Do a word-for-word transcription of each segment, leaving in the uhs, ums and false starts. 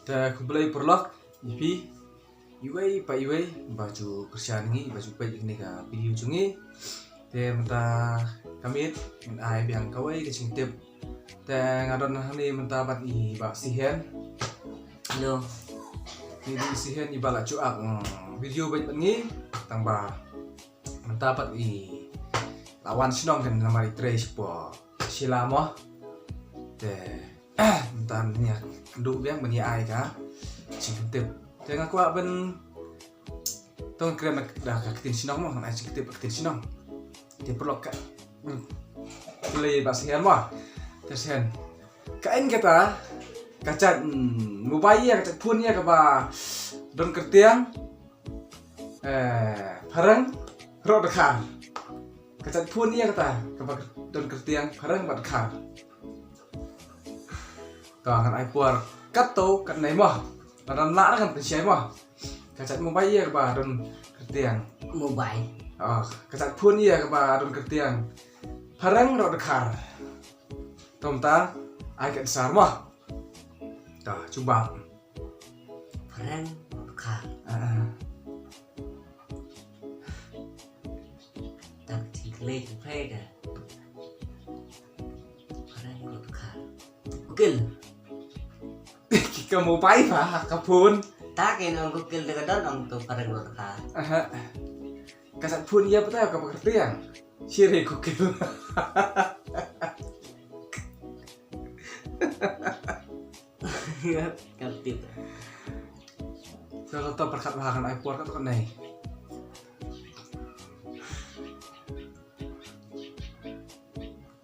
Te khublei paralok ïa phi iwei pa iwei ba ju kyrshan ngi, ba ju peit ïa kane ka video jong ngi. Te mynta ka miet ngan ai biang kawei ka jingtip. Te nga don hangne mynta bad i Bah Sihen. Hello. Ni i Sihen i ba la ju ak, mm, video bad ngi, tang ba mynta pat i la wan shnong kan namar i trei shapoh Shilla mo. Te mynta ngi ïa kynduh biang ban ïa ai ka jingkyntip. Te nga kwah ban, to ngan kren da ka ktien shnong mo, ngan ai jingkyntip ka ktien shnong. Te paralok ka, hmm, khublei Bah Sihen mo. Te Sihen, kaei kata ka jait, mm, mobile ïa, ka jait phone ïa kaba don kyrteng, eh, phareng, roh dkhar. Ka jait phone ïa kata kaba don kyrteng phareng bad dkhar. To ngan ai por katto katne mo. Lada ym lah ruh ngan pynshai mo. Ka jait mobile ïa kaba don kyrteng. Mobile. Oh, ka jait phone ïa kaba don kyrteng phareng roh dkhar. To mynta ai ka answer mo. To, jubab. Phareng roh dkhar. Ah, ah. Tang jingkylli jingpyrkhat da. Phareng roh dkhar. Google. Ka mobile ba, ka phone. Ta kane ong Google da ka don ong to phareng roh dkhar. Aha. Ka jait phone ïa pat kaba kyrteng. Shisha Google. Ka tip. Sa to pyrkhat bha, ngan ai por katto katne.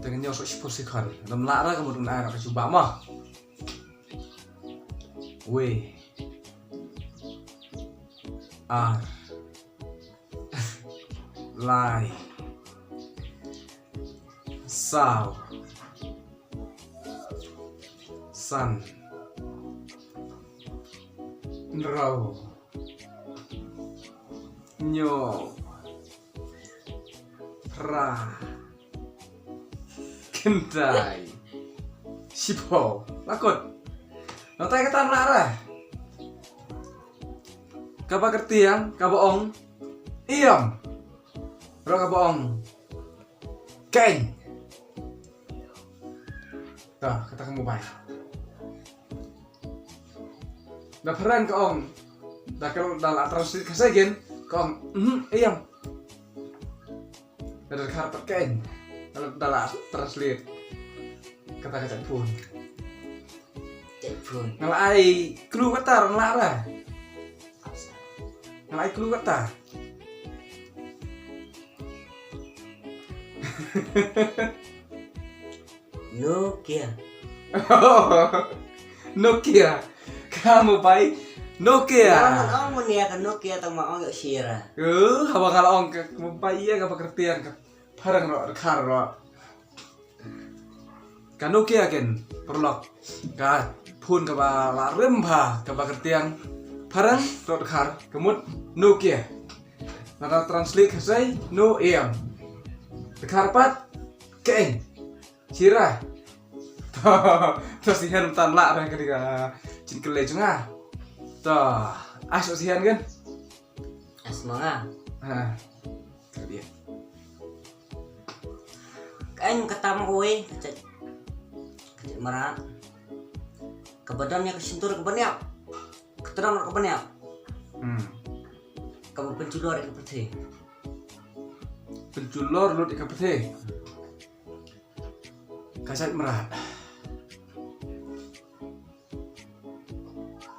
Te ngan ïoh shiphew second. Lada ym lah ruh ka mut ngan ai ka jubab mo. Wei. Ar. Lai. Saw. San. Hynriew. Hynñiew. Phra. Khyndai. Shiphew. La kut. Nangta kata ym lah ruh. Kaba kyrteng, kaba ong. Ïam. Roh kaba ong. Keiñ. To, kata ka mobile. Da phareng ka ong. Da ka, da la translate ka second, ka ong, mhm, ïam. Da dkhar pat keiñ. Da la, da la translate. Kata ka jait phone. Jait phone. Nga la ai clue kata, nga la ai. Nga la ai clue kata. Nokia. Nokia. Ka mobile Nokia. Nga la ong mane ka Nokia tang ma ong ïa shisha. Eh, haba nga la ong ka mobile ïa kaba kyrteng ka phareng roh dkhar roh. Ka Nokia keiñ, paralok. Ka phone kaba la rim bha, kaba kyrteng phareng roh dkhar, ka mut Nokia. Lada translate Khasi, no ïam. Dkhar pat, keiñ. Shisha. To, to Sihen, mynta lah ruh kane ka jingkylli jong nga. To, ai shuh Sihen keiñ. Ai shuh ma nga. Ha. Ka dei. Keiñ kata ma kawei ka jait, ka jait mrad. Kaba don ïa ka shyntur kaba niap. Ka trong kaba niap. Hmm. Kaba pynjulor ïa ka pyrthei. Pynjulor lut ïa ka pyrthei. Ka jait mrad.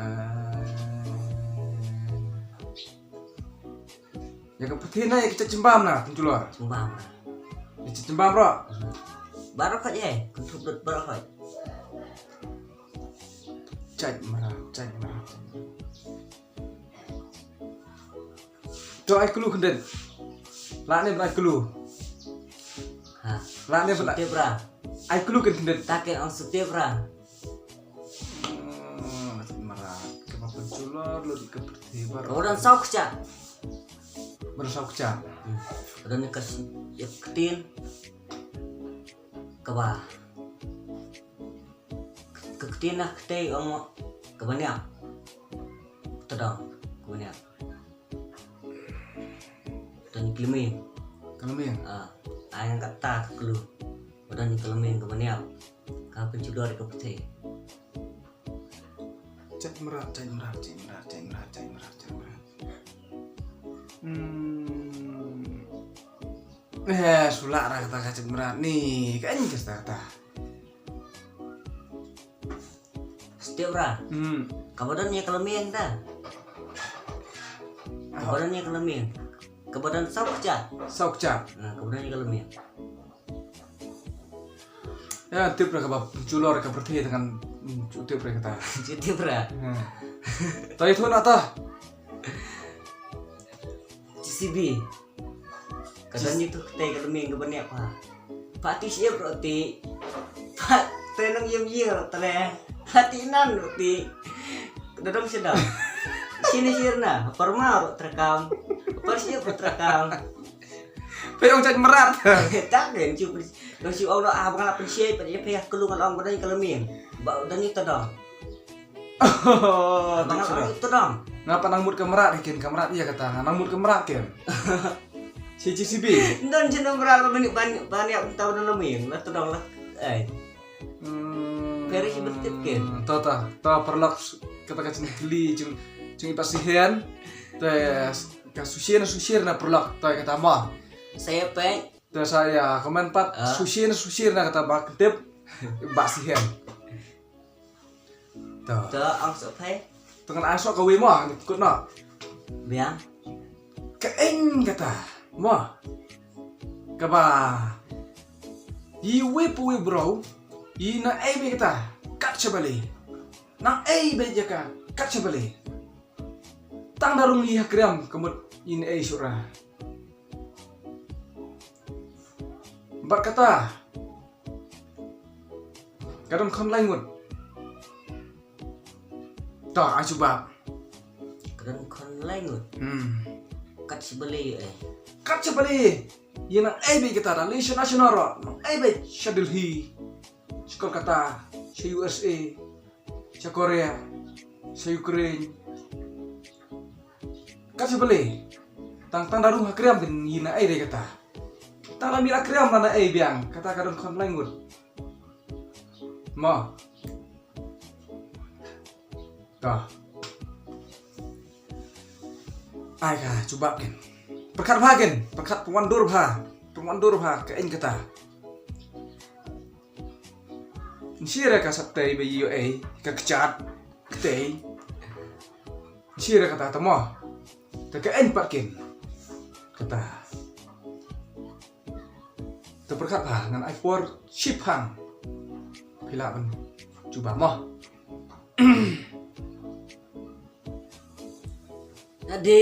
Eh, ïa ka pyrthei na ïa ka jait jingbam na pynjulor. Jingbam. Ïa ka jait jingbam roh. Baroh khoit ïa, kynthup lut baroh khoit. Jait mrad, jait mrad. To ai clue khyndiat. Lah ne ban ai clue. Ha. Lah ne ban ai. Sutep ra. Ai clue khyndiat. Ta keiñ ong sutep ra. Hmm, mrad kaba pynjulor lut ïa ka pyrthei baroh. Kaba don saw kjat. Ba don saw kjat. Hmm. Ba don ïa ka s-, ïa ka ktien. Kaba. Ka ktien na ka ktei ong mo. Kaba niap. Tdong. Kaba niap. Don ïa ka lmiang. Ka lmiang. Ah, ai ngan kata ka clue. Ba don ïa ka lmiang kaba niap. Ka pynjulor ïa ka pyrthei. Jait mrad, jait mrad, jait mrad, jait mrad, jait mrad, jait mrad. Hmm. Eh, shu lah ra kata ka jait mrad ni. Ka aiñ kata kata. Shu tip ra. Hmm. Kaba don ïa ka lmiang ta. Kaba don ïa ka lmiang. Kaba don saw kjat. Saw kjat. Nah, kaba don ïa ka lmiang. Ïa, tip ra kaba pynjulor ka pyrthei te ngan, hmm, shu tip ra kata. Shu tip ra. Hmm. Ta ïathuh na ta. J C B. Ka don ïa tu kata ka lmiang kaba niap ha. Pha ti ship ro ti. Pha te nang yem ye ro te. Pha ti nan ro ti. Ka don sha dang. Sini sirna. Parma ro terekam. Par ship ro terekam. Pha ong jait mrad. Tak den chu. Dong shu ong lo ah ba nga la pynshai pat ïa pha ïa ka lung ong ba don ïa ka lmiang. Ba don ïa ta dong. Ba nga la ong ïa ta dong. Nga pat nang mut ka mrad kin, ka mrad ïa kata nga nang mut ka mrad kin. Shi J C B. Don jin mrad ba ni ban ban ïa ta ba don lmiang la ta dong la. Ai. Hmm. Peri shi bertip kin. Ta ta ta paralok kata ka jingkylli jing jing i Bah Sihen. Te ka susir na susir na paralok ta kata ma. Saya peng. Te sa ïa comment pat, ah, susir na susir na kata ba kyntip Bah Sihen. To. To ang sok phai. To ngan ai sok kawei mo, kut no. Biang. Ka aiñ kata mo. Kaba ïa uwei pa uwei u briew ïa nang ai beit kata kat sha balei. Nang ai beit ïa ka kat sha balei. Tang da rung ïa ha kriam ka mut ïa nang ai shuh ra. Bad kata ka don khon lai ngut. To, ai jubab. Ka don khon lai ngut. Hmm. Kat sha balei ïa ai? Kat sha balei ïa nang ai beit kata da lei sha national road, nang ai beit sha Delhi, sha Kolkata, sha U S A, sha Korea, sha Ukraine. Kat sha balei? Tang tang da rung ha kriam kin ïa nang ai re kata. Tang da mih la kriam la nang ai biang kata ka don khon lai ngut. Mo. Ka. Ai ka jubab kin. Pyrkhat bha kin. Pyrkhat pynwandur bha. Pynwandur bha ka aiñ kata. Nshira ka sap tei ba ïoh ei ka kjat ktei. Nshira kata ta mo. Ta ka aiñ pat kin. Kata. Ta pyrkhat bha ngan ai por shiphang. Phi lah ban jubab mo. Ade.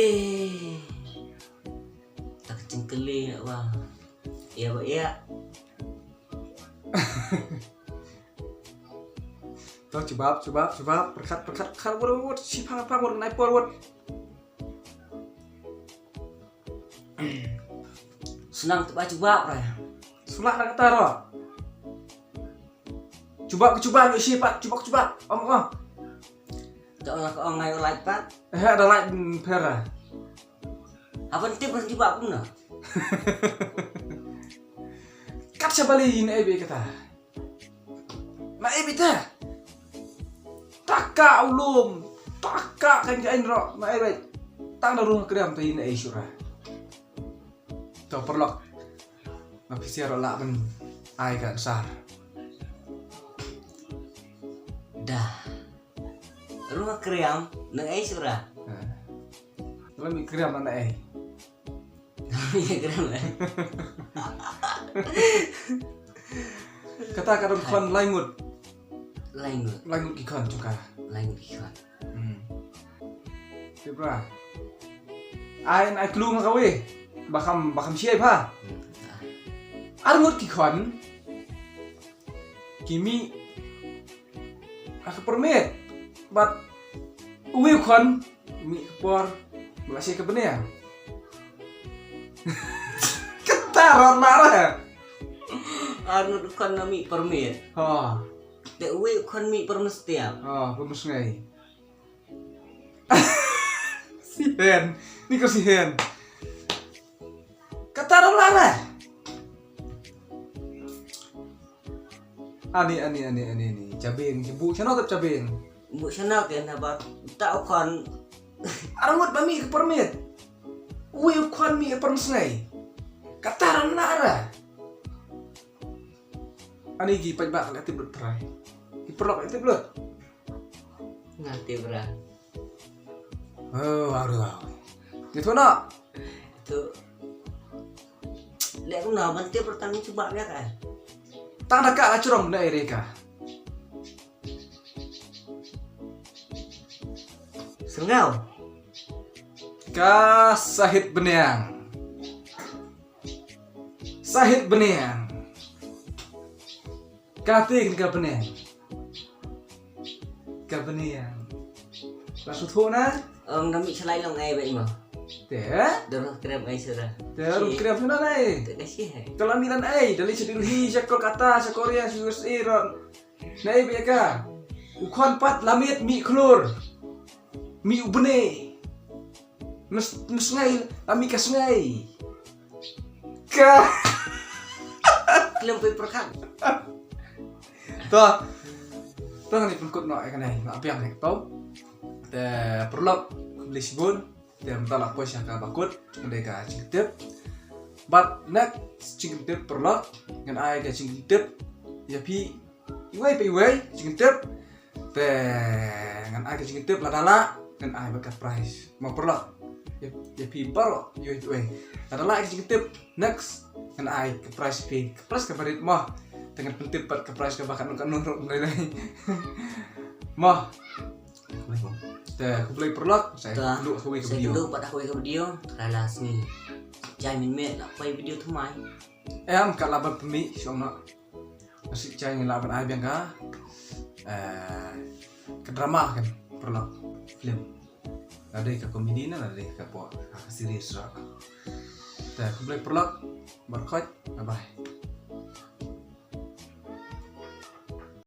Ta ka jingkylli ba. Ïa ba ïa. To jubab, jubab, jubab, pyrkhat, pyrkhat, pyrkhat, wut, wut, wut, shiphang, phang, wut, nai por, wut. Snang tba jubab ra. Sula ra kata ro. Jubab ka jubab, ïoh shi pat, jubab ka jubab. Ong, ong. To ong la ka ong ngai like pat. Eh, da like, mm, pher ra. Haba tip ka jubab kumno? Kat sha balei ïa nang ai beit kata. Nang ai beit ta. Ta ka u lum. Ta ka kan ka aiñ ro. Nang ai beit. Tang da rung ha kriam ta ïa nang ai shuh ra. To paralok. Nga phi sha ro lah ban ai ka answer. Da. Rung ha kriam nang ai shuh ra. Ha. Rung ha kriam nang ai. Rung ha kriam nang ai. Kata ka don khon lai ngut. Lai ngut. Lai ngut ki khon jong ka. Lai ngut ki khon. Hmm. Tip ra. Ai, ai clue ma kawei. Ba kham, ba kham shai bha. Hmm. Ar ngut ki khon. Ki mih ha ka pyrmit. Bad uwei u khon mih ka por ba la shai ka bneng. Kata rat lara. Ar ngut u khon na mih pyrmit. Ha. Te uwei u khon mih pyrmynsngew. Ha, pyrmynsngew. Sihen. Ni ko sihen. Kata ram lara. Ani, ani, ani, ani, ani. Chabeng, bu chano tap chabeng. Bu chano ke na ba ta u khon. Arangut ba mi ke permit. Ui u khon mi ke permit sngai. Kata ram lara. Ani ki paj ba ka tip lut prai. Ki perlok ka tip lut. Nga tip ra. Oh, aru aru. Ni tu na. Tu. Lek na ban tip ra tang cuba ya ka. Tang da ka achrong na Erika. Sengau. Ka sahit beniang. Sahit beniang. Ka ting ka beniang. Ka beniang. La suthu na? Ong dami chalai long ai bai mo. Te? Dorong krem ai sura. Te dorong krem sura nai. Te kasi hai. Kalau ni lan ai, dari Delhi, Delhi, sa Kolkata, sa Korea, sa U S A ron. Nai beka. U khon pat lamit mi khlur. Mi u bne. Mes mes ngai, ami ka sngai. Ka. Klem pui perkhat. To. To ni pun kut no ai kanai, na piang ni to. Te perlok, beli sibun. Te mta la poi sha ka bakut, ngan dei ka jingtip. But next jingtip perlok, ngan ai ka jingtip. Ya phi, iwei pa iwei, jingtip. Te ngan ai ka jingtip la dala, ngan ai bad ka prize. Mo perlok. Ya, ya phi perlok, iwei iwei. La dala ka jingtip, next, ngan ai ka prize phi. Ka prize ka barit mo. Te ngan pyntip bad ka prize ka ba ka nung ka nung ruk ngai ngai. Mo. Te khublei perlok, sa kynduh kawei ka video. Sa kynduh pat kawei ka video, ka la sngi. Jai min met la poi video thymmai. Em, ka la ban pynmih shong no. Ka sik jai ngi la ban ai biang ka. Eh, ka drama kan, perlok film. La dei ka comedy na, la dei ka por, ka serious ra. Te khublei perlok, barkhoj, bye bye.